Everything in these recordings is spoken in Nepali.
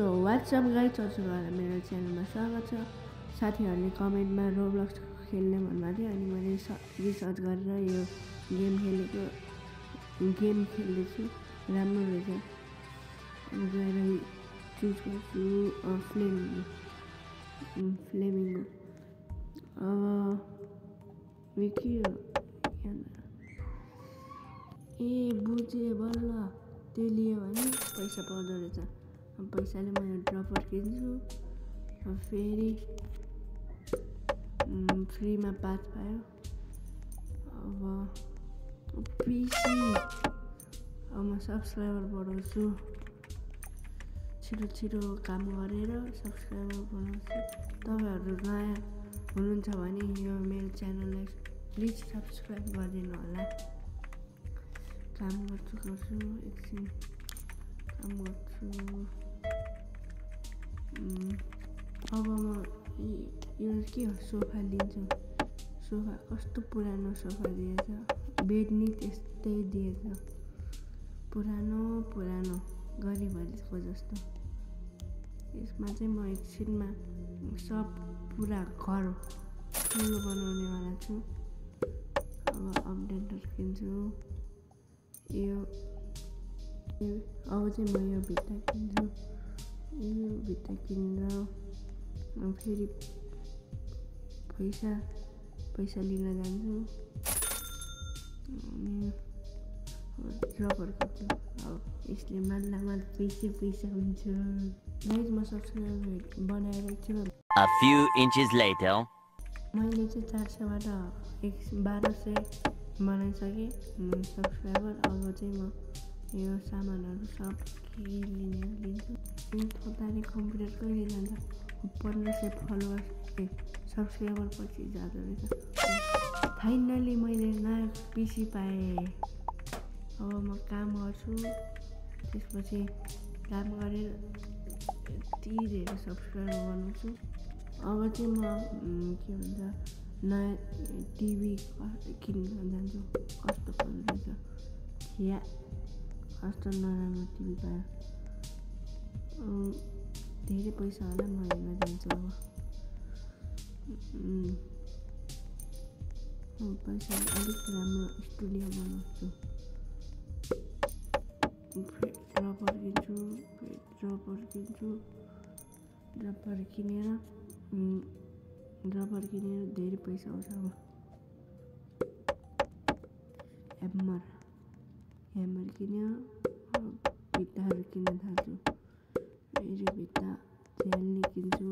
सो वाट्सएप गाइस, हजुरहरूलाई मेरो च्यानलमा स्वागत छ। साथीहरूले कमेन्टमा रोब्लक्स खेल्ने भन्नुभएको थियो अनि मैले रिसर्च गरेर यो गेम खेल्दैछु। राम्रो रहेछ। गएर चुज गर्छु फ्लेमिङ्गो। अब के हो ए बुझेँ बल्ल। त्यो लियो भने पैसा पाउँदो रहेछ। पैसाले म यो ड्रपर किन्छु। फेरि फ्रीमा 5 पायो। अब पिसी अब म सब्सक्राइबर बढाउँछु। छिटो काम गरेर सब्सक्राइबर बनाउँछु। तपाईँहरू नयाँ हुनुहुन्छ भने यो मेरो च्यानललाई प्लिज सब्सक्राइब गरिदिनु होला। काम गर्छु एकछिन काम गर्छु। अब म यो के हो सोफा लिन्छु। सोफा कस्तो पुरानो सोफा दिएछ। बेड नि त्यस्तै दिएछ। पुरानो गरिबहरूको जस्तो। यसमा चाहिँ म एकछिनमा सब पुरा घर ठुलो बनाउनेवाला छु। अब अपडेटर किन्छु। अब चाहिँ म यो भित्ता किन्छु। यो भित्ता किनेर फेरि पैसा लिन जान्छु। ड्रपर किन्छु। अब यसले मान्दा पैसा हुन्छ। गाइस, म सब्सक्राइबर बनाएर छु। A few inches later. मैले चाहिँ 400बाट 1200 बनाइसकेँ सब्सक्राइबर। अब चाहिँ म यो सामानहरू सब लिन्छु। थोताले कम्प्युटर कहिले जान्छ। 1500 फलोवर्स सब्सक्राइबर पछि जाँदो रहेछ। फाइनली मैले नयाँ पिसी पाएँ। अब म काम गर्छु। त्यसपछि काम गरेर यति धेरै सब्सक्राइबर बनाउँछु। अब चाहिँ म के भन्छ नयाँ टिभी किन्न जान्छु। कस्तो पर्दो रहेछ। कस्तो नराम्रो टिभी पायो। धेरै पैसा होला। म हेर्न जान्छु। अब पैसा अलिक राम्रो स्टुडियो बनाउँछु। ड्रपर किनेर धेरै पैसा आउँछ। अब ह्यामर किन्यो। भित्ताहरू किन्न थाल्छु। फेरि भित्ता झ्याल्ने किन्छु।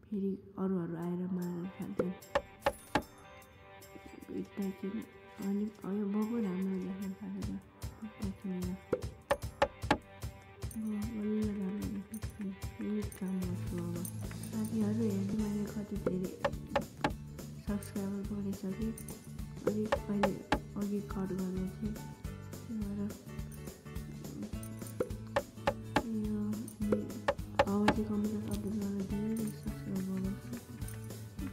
फेरि अरू आएर मार्न थाल्छन्। भित्ता किन अनि यो बहुत राम्रो देख्न थालेछ। भित्ता किनेर बल्ल राम्रो देख्छ। यही काम गर्छु। अब साथीहरू हेर्नु मैले कति धेरै सब्सक्राइबर बढिसकेँ। अहिले अघि कट गर्ने थिएँ। अब चाहिँ कम्प्युटर अपडेट गरेर धेरै सब्सक्राइब बनाउँछु।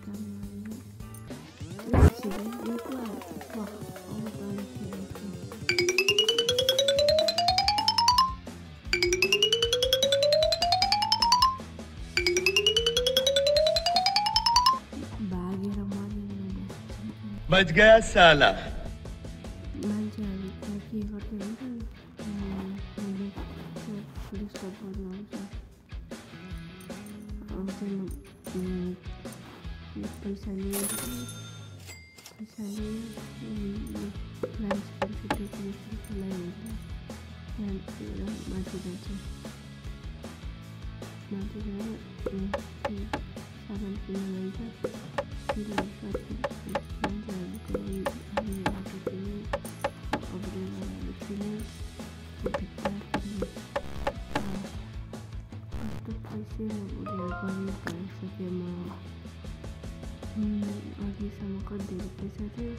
काम भागेर बच गया साला। मान्छेहरू के गर्दै हुन्छ डिस्टर्ब गर्नु आउँछ। अब चाहिँ पैसाले लाइफ डेकोरेसनलाई हुन्छ। माथि जान्छु। माथि गएर सामान किन्न जान्छ। गरिसकेँ म। अघिसम्म कति धेरै पैसा थियो।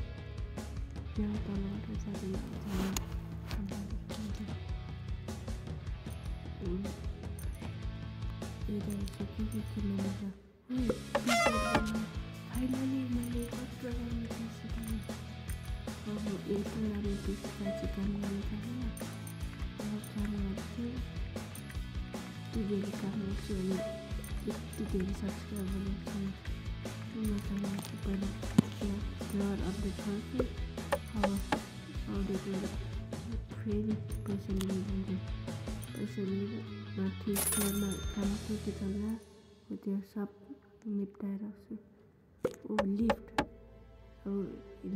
यहाँ तलबाट जाँदैन। के किन्नु पर्छ। फाइनली मैले कस्तो राम्रो पिसी पाएँ। अब यस्तो राम्रो पिसी पाएपछि काम गर्नु थालेँ। अब काम गर्छु। यति धेरै काम गर्छु अनि यति धेरै सब्सक्राइबर गर्छु म पहिला फ्लोर अपडेट गर्छु अब अपडेट गरेर फेरि पैसा लिन जान्छु पैसा लिएर माथि फ्लोरमा काम के चल्ला हो त्यो सब निप्टाएर आउँछु ओ लिफ्ट अब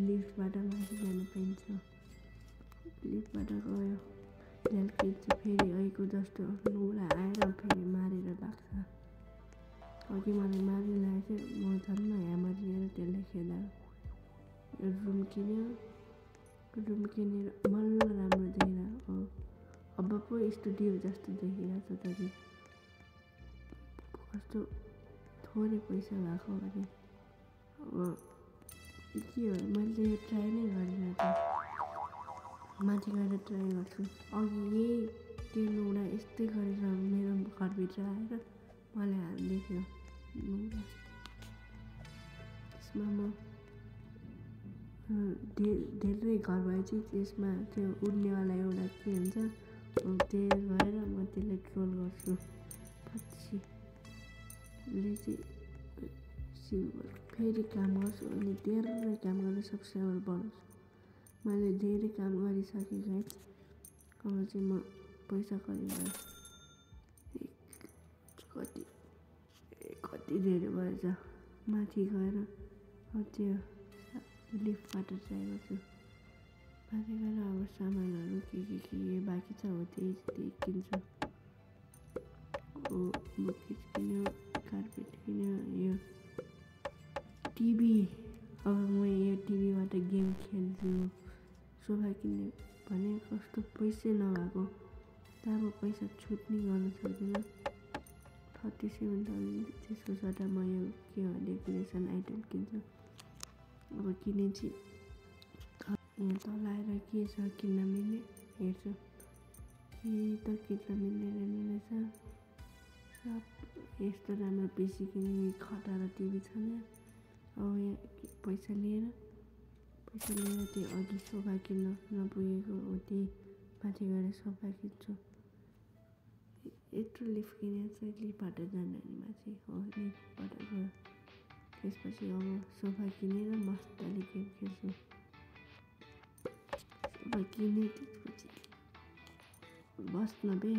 लिफ्टबाट माथि जानु पाइन्छ लिफ्टबाट गयो झल्किन्छ फेरि अहिलेको जस्तो लुगा आएर फेरि मारेर लाग्छ अघि मलाई मार्नु लागेको थियो म झन् ह्यामर लिएर त्यसलाई खेल्दा रुम किनेर मल्ल राम्रो देखेर अब पो स्टुडियो जस्तो देखिरहेको छ त कस्तो थोरै पैसा भएको अरे अब के हो मैले ट्राई नै गरिनँ त माथि गएर ट्राई गर्छु अघि यही त्यो लुगा यस्तै गरेर मेरो घरभित्र आएर मलाई हाल्दै थियो लुगा त्यसमा म धेरै घर भए चाहिँ त्यसमा त्यो उड्नेवाला एउटा के हुन्छ त्यो गएर म त्यसलाई ट्रोल गर्छु पछिले चाहिँ सिल्भर फेरि काम गर्छु अनि धेरै काम गरेर सब्सक्राइबर बढाउँछु मैले धेरै काम गरिसकेँ गाइस अब चाहिँ म पैसा कति धेरै भएछ माथि गएर त्यो लिफ्टबाट ट्राई गर्छु माथि गएर अब सामानहरू के बाँकी छ हो त्यही किन्छु बुकेट किन्यो कार्पेट किन्यो यो टिभी अब म यो टिभीबाट गेम खेल्छु सोफा किन्ने भने कस्तो पैसै नभएको त अब पैसा छुट्ने गर्न सक्दिनँ 37,000 त्यसको सट्टा म यो के हो डेकोरेसन आइटम किन्छु अब किने चाहिँ यहाँ तल आएर के छ किन्न मिल्ने हेर्छु त किन्न मिल्ने रहेछ सब यस्तो राम्रो पिसी किन्ने खटा र टिभी छ नि अब यहाँ पैसा लिएर त्यो अघि सोफा किन्न नपुगेको हो त्यही माथि गएर सोफा किन्छु यत्रो लिफ्ट किनेर चाहिँ लिफ्टबाट जाने अनि माथि हो लिफ्टबाट गयो त्यसपछि अब सोफा किनेर मजाले गेम खेल्छु सोफा किने त्यसपछि बस्न बे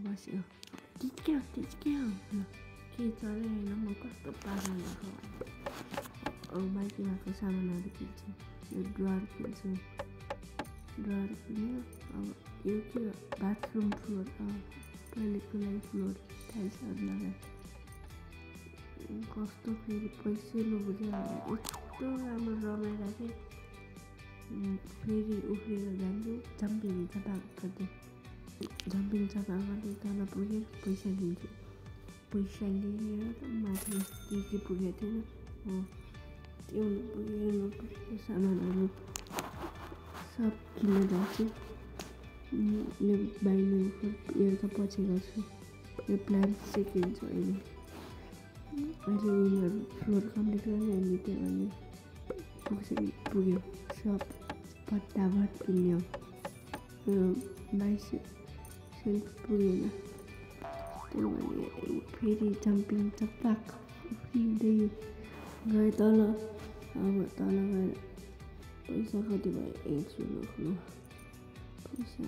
बस्यो के चल्यो होइन म कस्तो पागल भएको अब बाँकी भएको सामानहरू किन्छु यो ड्रर किन्छु ड्रर किन्यो अब यो के हो बाथरुम फ्लोर टोइलेटको लागि फ्लोर टाइल्सहरू लगाएर कस्तो फेरि पैसै नबुझ्यो यस्तो राम्रो रमाइरहेको थिएँ फेरि उफ्रेर जान्छु जम्पिङ चपाक गर्दै तल पुगेर पैसा दिन्छु पैसा लिएर त माथि के पुगेको थिएन हो त्यो पुगेको सामानहरू सब किन्न जान्छु यो बाहिर यो त पछि गर्छु यो प्लान्ट चाहिँ किन्छु अहिले यिनीहरू फ्लोर कम्प्लिट गर्ने अनि त्यो भने पुग्यो सब पट्टाभट किन्यो यो 22 सेल्फ पुगेन त्यो भने फेरि जम्पिङ चपाक उफ्रिँदै गएँ तल अब तल गएर पैसा कति भयो हेर्छु न पैसा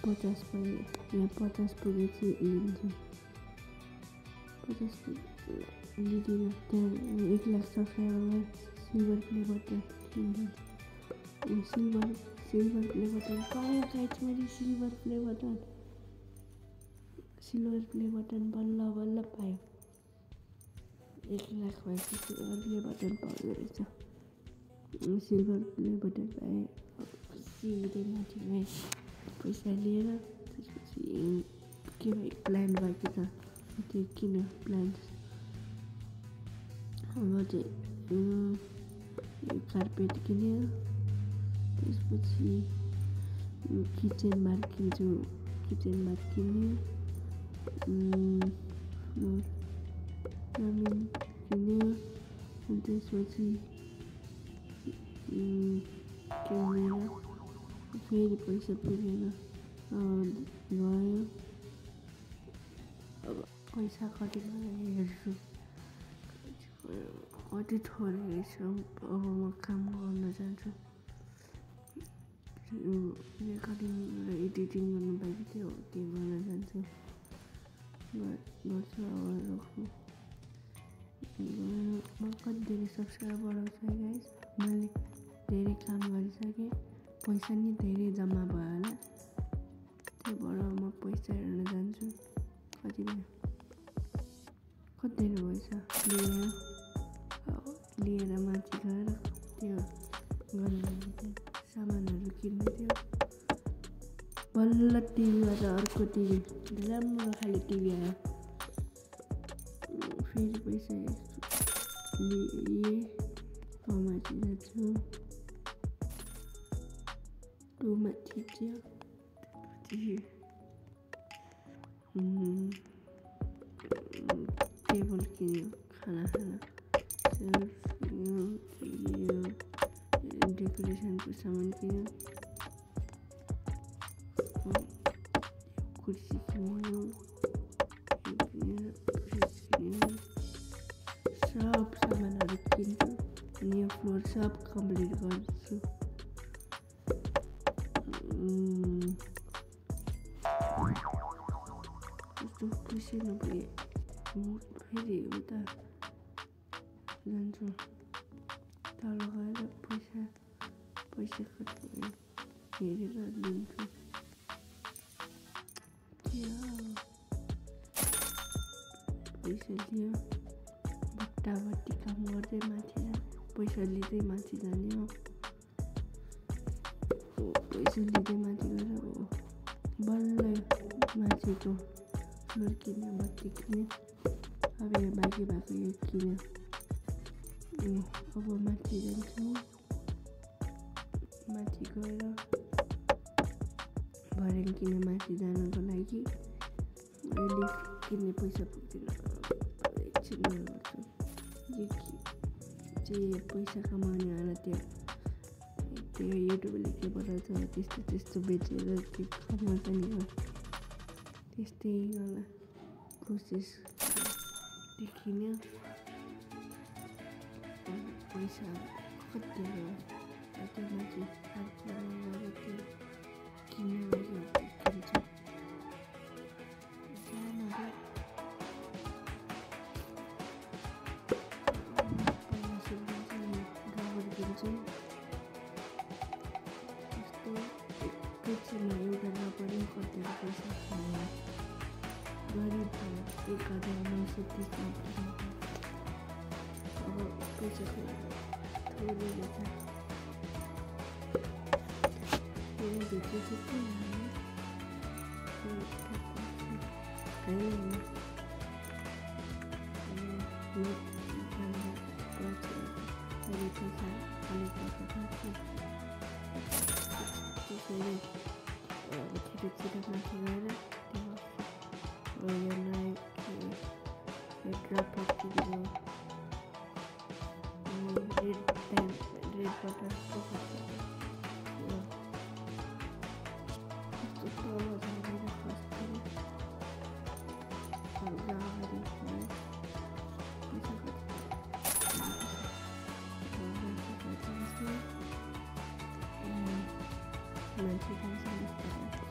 50 भयो यहाँ 50 पुगेपछि लिन्छु 50 लिँदिनँ त्यहाँ 1 lakh subscriber silver play button किन्छु सिल्भर प्ले बटन पायो गाइस मैले सिल्भर प्ले बटन बल्ल पायो 1 लाख भएपछि सिल्भर प्ले बटन पाउँदो रहेछ सिल्भर प्ले बटन पाएँ खुसी माथि गएँ पैसा लिएर त्यसपछि के भयो प्लान बाँकी छ त्यो किन प्लान अब चाहिँ कार्पेट किन्यो त्यसपछि किचन बार किन्छु किन्यो रामेन किन्यो अनि त्यसपछि किनेर फेरि पैसा पुगेन गयो। अब पैसा कति भयो हेर्छु, कति थोरै रहेछ। अब म काम गर्न जान्छु, रेकर्डिङ र एडिटिङ गर्नु बाँकी थियो, त्यो गर्न जान्छु, गर्छु। अब रोक्छु। म कति धेरै सब्सक्राइब बढाउँछु है गाइस। मैले धेरै काम गरिसकेँ, पैसा नि धेरै जम्मा भयो होला, त्यहीबाट म पैसा हेर्न जान्छु। कति भयो, कति धेरै भएछ लिएर माथि गएर त्यो गर्नु सामानहरू किन्नु थियो। बल्ल टिभीबाट अर्को टिभी, राम्रो खाले टिभी आयो। फेरि पैसा लिएँ, माथि जान्छु, 2 मा थिच्यो। टेबल किन्यो, खाना किन्यो, डेकोरेसनको सामान किन्यो, कुर्सी किन्यो, सब सामानहरू किन्छु अनि यो फ्लोर सब कम्प्लिट गर्छु। कस्तो खुसी नपुगे, म फेरि उता जान्छु, तल गएर पैसा कति हेरेर लिन्छु। पैसा लियो, भट्टाभट्टी काम गर्दै माथि पैसा लिँदै माथि जाने हो। पैसा लिँदै माथि गएर बल्ल माथिको फ्लोर किन्यो, बत्ती किन्यो। अब यो बाँकी भएको यो किन्यो। अब माथि जान्छु, माथि गएर भर्याङ किन्यो। माथि जानुको लागि लिफ्ट किन्ने पैसा पुग्दैन, एकछिन गर्छु। यो पैसा कमाउने होला, त्यो युट्युबले के बनाउँछ त्यस्तो बेचेर त्यो कमाउँछ नि हो, त्यस्तै होला कोसिस देखिन्यो। पैसा कति हो त्यो माथि त्यो किन्ने लागि किन्छ। एकैछिनमा एउटा नपरे कति पैसा खाने गरिब भयो। 1930 अब पैसा थोरै रहेछ,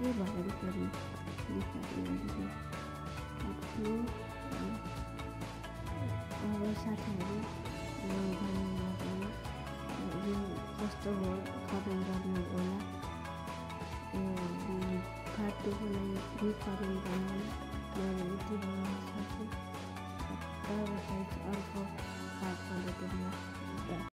के भएर पनि अब साथीहरू कस्तो हो कमेन्ट गर्नु होला। पार्ट 2 को लागि कमेन्ट गर्नु होला। मैले यति बनाउन सक्छु, अर्को पार्ट 1 मा